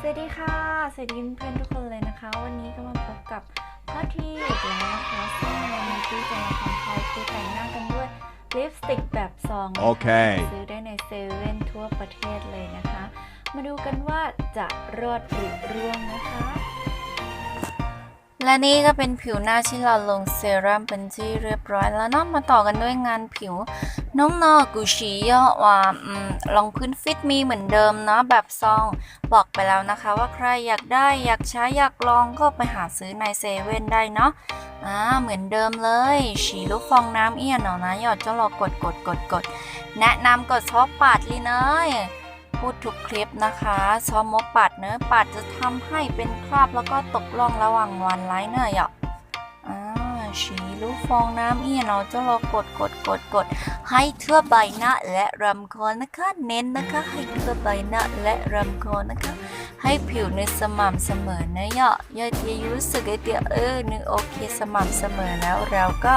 สวัสดีค่ะ สวัสดีเพื่อนๆทุกคนเลยนะคะ วันนี้ก็มาพบกับพ่อที่อีกแล้วนะคะ ซึ่งวันนี้ตี้จะมาทำให้ตี้แต่งหน้ากันด้วยลิปสติกแบบซองนะคะ โอเค ซื้อได้ในเซเว่นทั่วประเทศเลยนะคะ มาดูกันว่าจะรอดหรือร่วงนะคะ และนี่ก็เป็นผิวหน้าที่เราลงเซรั่มเป็นที่เรียบร้อยแล้วเนาะ มาต่อกันด้วยงานผิว เนาะ เนาะ กูสีย่อว่า อืม รองพื้น Fit Me เหมือนเดิมเนาะ แบบซอง บอกไปแล้วนะคะว่าใครอยากได้ อยากใช้ อยากลองก็ไปหาซื้อในเซเว่นได้เนาะ อ่า เหมือนเดิมเลย สีลูกฟองน้ำเอี้ยหนอนะ หยอดเจ้าลอกดกดกดกด แนะนำกดซอฟต์ปัดเลยเนอะ พูดทุกคลิปนะคะ ซอฟต์มดปัดเนอะ ปัดจะทำให้เป็นคราบแล้วก็ตกร่องระหว่างวันไลน์เนอะ หยอด อ่า สีลูกฟองน้ำเอี้ยหนอ เจ้าลอกดกดกดกด ให้ทั่วใบหน้าและลำคอนะคะ เน้นนะคะ ให้ทั่วใบหน้าและลำคอนะคะ ให้ผิวเนี่ยสม่ำเสมอนะ หยอด หยอด เดี๋ยวรู้สึกไอเดีย เออ เนี่ยโอเค สม่ำเสมอแล้ว เราก็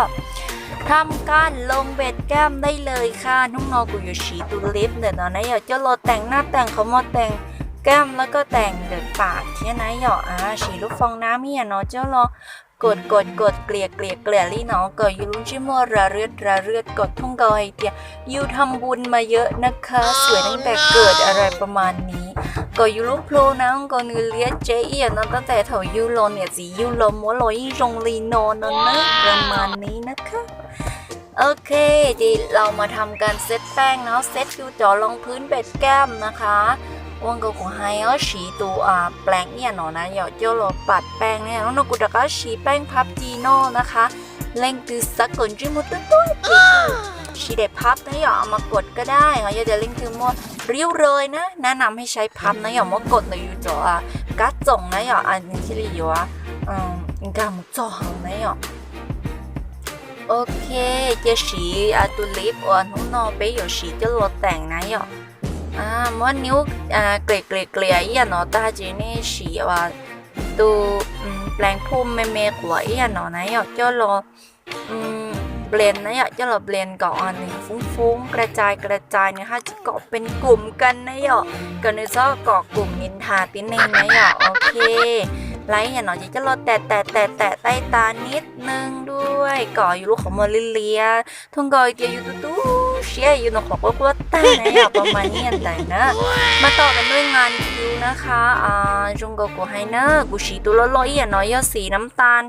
ทำการลงเบสแก้มได้เลยค่ะ น้องนอ กูอยู่สีตูลิปเดี๋ยวตอนนั้น หยอด เจ้าลอแต่งหน้าแต่งคอมอแต่งแก้มแล้วก็แต่งเดือดปากแค่นั้น หยอด อ่า สีลูกฟองน้ำเอี้ยหนอ เจ้าลอ กดกดกด เกลี่ยเกลี่ยเกลี่ย li no ก็อยู่รู้ ntsej muag ระเริดระเริด ก็ thông qua ไอเดีย อยู่ทำบุญมาเยอะนะคะ สวยตั้งแต่เกิด อะไรประมาณนี้ ก็อยู่รู้ plho นะ ก็ nws liab tsev ib yam no ตั้งแต่ thaum yug los niam txiv yug los muab los yeej zoo li no no na ประมาณนี้นะคะ โอเค เดี๋ยวเรามาทำการเซตแป้งเนาะ เซต yus cov รองพื้น เบสแก้มนะคะ ua nkaus kuv hais os สี tus แปรง เอี้ยหนอนะ หยอด เจ้าลอ ปัดแป้ง นะ no kuv rov qab สี แป้งพับ จีโน่ นะคะ leej twg xav kom ntsej muag tuab tuab ces สี เด็กพับ นะ หยอด เอามากดก็ได้ yog tias leej twg muaj ริ้วรอย นะ แนะนำให้ใช้พับ นะ หยอด muab กด ntawm yus cov kab txoom นะ หยอด nws thiaj li yuav nkag mus txog hauv นะ หยอด Ok, cia สี tus ลิป uas hnub no peb yuav สี coj los แต่ง นะ หยอด muab นิ้ว เกลี่ยเกลี่ยเกลี่ย เอี้ยหนอ tag ces nej สี tus แปรง พุ่ม me me quav เอี้ยหนอ นะ หยอด coj los blend นะ หยอด coj los blend kom nws ฟุ้งๆ กระจายกระจาย nws haj tsis kom เป็นกลุ่มกัน นะ หยอด kom nws txhob kom กลุ่มนินทา tib neeg นะ หยอด Ok, lawv เอี้ยหนอ ces coj los แตะแตะแตะแตะใต้ตานิดนึงด้วย kom yus lub qhov muag liab liab 通过 ไอเดีย yus tu tu siab yus nws qhov quaj quaj tag นะ หยอด ประมาณนี้ เอี้ยหนอ นะ มาต่อกันด้วยงานคิ้วนะคะ zoo nkaus kuv hais na, kuv สี tus loj loj เอี้ยหนอ yog สีน้ำตาล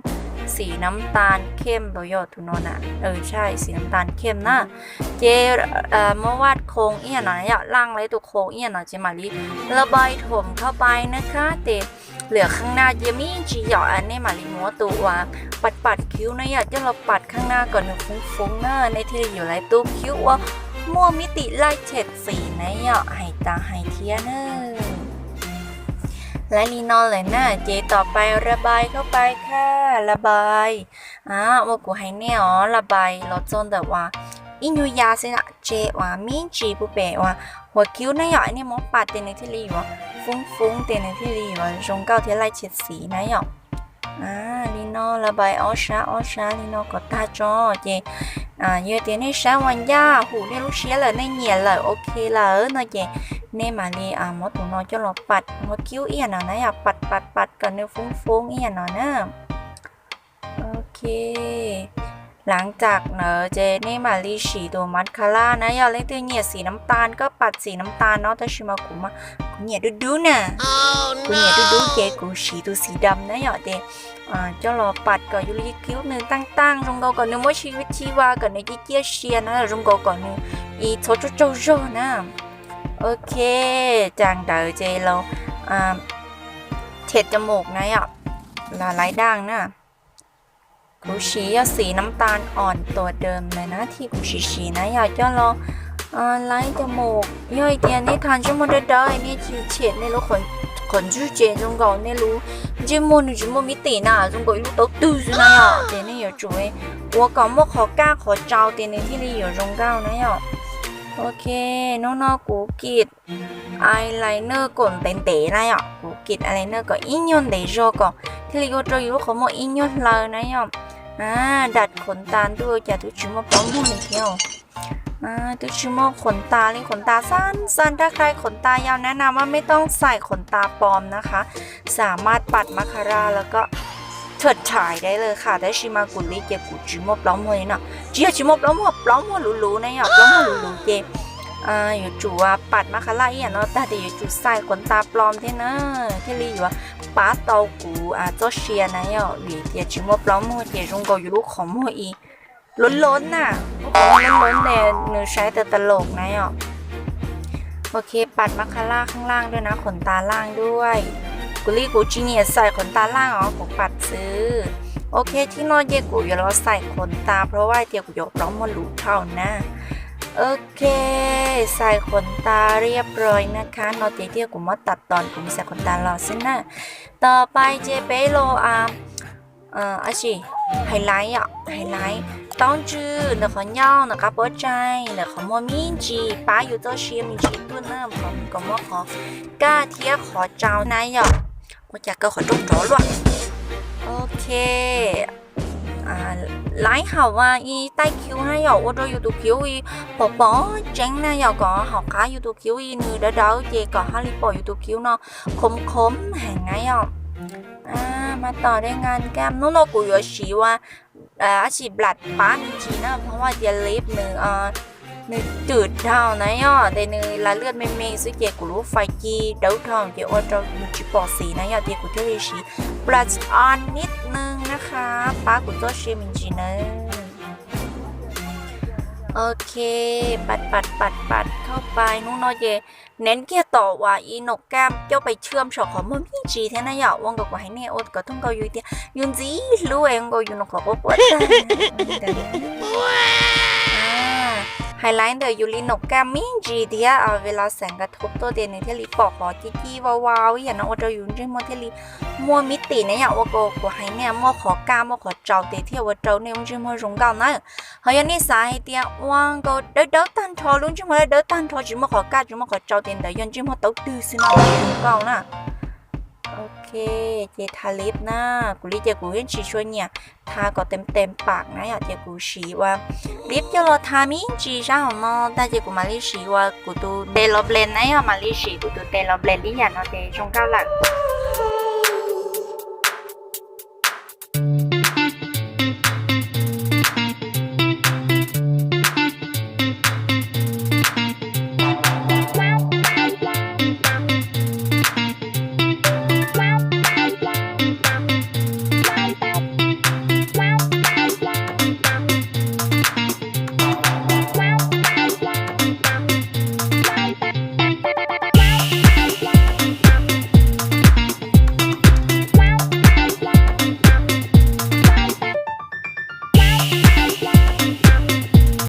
สี น้ำตาลเข้ม los yog tus no na, ใช่ สีน้ำตาลเข้ม นะ ces muab วาดโครง เอี้ยหนอ na, yog ร่าง lawv tus โครง เอี้ยหนอ ces mam li ระบาย ถมเข้าไป นะคะ ces lwm ข้างหน้า ces me ntsis yom, nej mam li muab tus uas ปัดปัดคิ้ว na, yog coj los ปัด ข้างหน้า kom nws ฟุ้งๆ na, nej thiaj li yuav lawv tus คิ้ว uas muaj มิติไล่เฉดสี na, yog hais tas hais thiab na. Lawv li no lawm na, ces ต่อไป ระบายเข้าไปค่ะ ระบาย ua kuv hais nej os, ระบาย los txog ntawm uas ib nyuag ya xwb, tseg uas me ntsis puag pem uas หัวคิ้ว na, yog nej muab ปัด ces nws thiaj li yuav ฟุ้งๆ ces nws thiaj li yuav zoo nkauj thiab ไล่เฉดสี na, yog li no ระบาย ob sab ob sab li no kom tag tso. Ces yog tias nej saib uas ncaj hum nej lub siab lawm, nej nyiam lawm, ok lawm no ces nej mam li muab tus no coj los ปัด หัวคิ้ว เอี้ยหนอ na, yog ปัด ปัด ปัด kom nws ฟุ้งๆ เอี้ยหนอ na. Ok, หลังจาก ntawd ces nej mam li สี tus มัสคาร่า na, yog leej twg nyiam สีน้ำตาล ก็ ปัด สีน้ำตาล no, tab sis mas kuv, kuv nyiam dub dub na, kuv nyiam dub dub ces kuv สี tus สีดำ na, yog ces coj los ปัด kom yus li คิ้ว nws ตั้งๆ zoo nkaus kom nws muaj ชีวิตชีวา kom nws ciaj ciaj sia na, zoo nkaus kom nws txhob tsaug tsaug zog na. Ok, cas ntawd ces los เช็ดจมูก na, yog los ล้างดั้ง na. Kuv สี yog สีน้ำตาลอ่อน ตัวเดิมเลยนะ ที่ kuv สี สี na, yog coj los ล้างจมูก. Yog hais tias nej thav ntsej muag dawb dawb, nej tsis เช็ด nej lub qhov ntswg ces zoo nkaus nej lub ntsej muag nws tsis muaj มิติ na, zoo nkaus ib lub taub twg xwb na, yog ces nej yuav tsum ua kom muaj qhov kaj qhov tsau ces nws thiaj li yuav zoo nkauj na, yog. Ok, hnub no kuv กรีด eyeliner kom ntev ntev na, yog kuv กรีด eyeliner kom ib nyuag ntev zog kom thiaj li ua rau yus lub qhov muag ib nyuag hlaws na, yog. Dam khov tas ntuj, cas twb tsis muaj plaub muag li thiab. Twb tsis muaj khuam tas li, khuam tas xab xab rab khai, khuam tas yau na na mas mej tooj xais khuam tas pom na qha, xam maj pam mascara los ko thawm thaiv dai lawm qha, tab sis mas kuv li ces kuv tsis muaj plaub muag li no. Tsis yog tsis muaj plaub muag, plaub muag luv luv na yom, plaub muag luv luv ces yuav tsum pam mascara ib yam no tag ces yuav tsum xais khuam tas pom thiab na, thiaj li yuav pab tau kuv txoj sia na yom, vim tias tsis muaj plaub muag ces zoo nkaus yus lub qhov muag ib lub lub na, lub qhov muag lub lub ne, nws saib tas tas los na yom. Ok, pam mascara kheej laj dua na, khuam tas laj dua. Kuv li kuv tsis nyiam xais khuam tas laj os, kuv pam xwb. Ok, thib no ces kuv yuav los xais khuam tas,เพราะว่า tias kuv yuav plaub muag luv dhau na. Ok, xais khuam tas เรียบร้อย na qha, no ces thiaj kuv muab tas tos kuv mus xais khuam tas los xwb na. Tom pais ces peb los a, a tsis, hais laiv yom, hais laiv, taub ntswg ntawm qhov ncauj, ntawm qab pob tsaig, ntawm qhov muag me ntsis, pab yus txoj sia me ntsis tuaj na, kom muaj qhov kaj thiab qhov tsau na yom. Ua cas kaw qhov rooj nrov luaj. Ok, laiv hauv ib taij khiv na yom, ua rau yus tus khiv pom pom tseeb na yom, kom hauv qab yus tus khiv nws dawb dawb ces kom haj li pom yus tus khiv no khov khov heev na yom. Mas tom de nkas kaj hnub no kuv yuav siv ua dab tsi plam pab me ntsis na, เพราะว่า tias lip nws, nws twm dhau na yom, ces nws lam lwaj me me xwb ces kuv lub fais ci dawb dhau ces ua rau nws tsis pom xim na yom, ces kuv thiaj li siv บลัช on นิดนึง na qha, pab kuv txoj sia me ntsis nawb. Ok, pam pam pam pam เข้าไป hnub no ces nev kiag tom uas ib nov kaj coj pais chwm saum qhov muag me ntsis thiab na yom, ua nkaus kuv hais nej ua kom thooj nkaus yus tias yus ntxim hlub es nkaus yus nov qhov quav quav tag. Hais laiv ntawm yus li nov kaj me ntsis thiab, vim los xeem nkas thuv tuaj ces nws thiaj li pom qhov ci ci vau vau ib yam no ua rau yus ntsej muag thiaj li muaj me tim na yom, ua nkaus kuv hais nej muaj qhov kaj muaj qhov tsau ces thiaj ua rau nej lub ntsej muag zoo nkauj na. Ho yog nej xav hais tias ua nkaus dawb dawb tag nrho, lub ntsej muag dawb dawb tag nrho tsis muaj qhov kaj tsis muaj qhov tsau ces ntawd yog ntsej muag taub twg xwb no zoo nkauj na. Ok, ces tha lip na, kuv li ces kuv yeej tsis tshua nyiam tha kom tes tes pam na yom, ces kuv siv ua lip coj los tha me ntsis sab hauv no tag ces kuv mam li siv ua kuv tus tes los ples na yom, mam li siv kuv tus tes los ples li yam no ces zoo nkauj lawm.